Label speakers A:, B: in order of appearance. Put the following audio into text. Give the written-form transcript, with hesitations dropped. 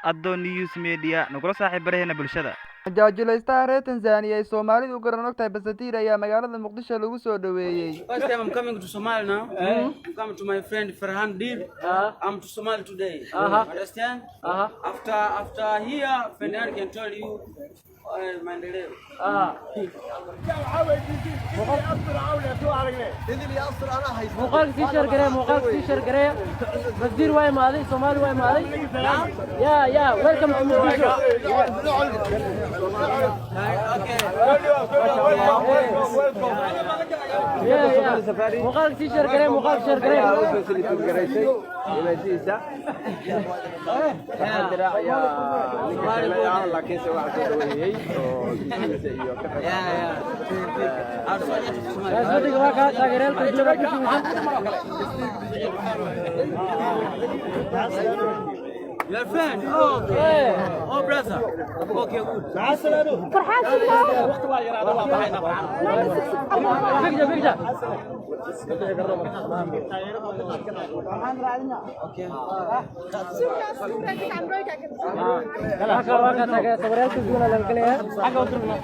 A: Addo News Media. Nagula saaxiib baraheena bulshada.
B: Majaajilaystaha reer Tansaaniya ay Soomaalidu u garan ogtahay Basatiir ayaa magaalada Muqdisho lagu soo dhoweeyey.
C: First time I'm coming to Somalia now. I'm coming to my friend Farhan Dib. I'm to Somalia today. Understand? After here, Farhan can tell you maendeleo.
D: Muuqaalka sii share garee, muuqaalka sii share garee. Basdiir waa imaaday, Soomaali waa imaaday. Yeah, welcome to Muqdisho. Yeah, muuqaalka sii share garee, muuqaalka share garee.
E: Garaysay yimaadihiisa Farxaan Diraac ayaa ninka kale ah, laakiinse waxaa soo dhaweeyey oo dhismihiisa iyo ka qayb
D: Guys, fadhiga waa kaa taageerayaal kala duwan ku sugan.
C: Your friend? Oh, okay. Oh, brother. Okay, good.
F: Farxaan sugmaa.
D: Bigja, bigja. Waa kaa taageerayaal kala duwan laga leeyahay. Xagga u durna.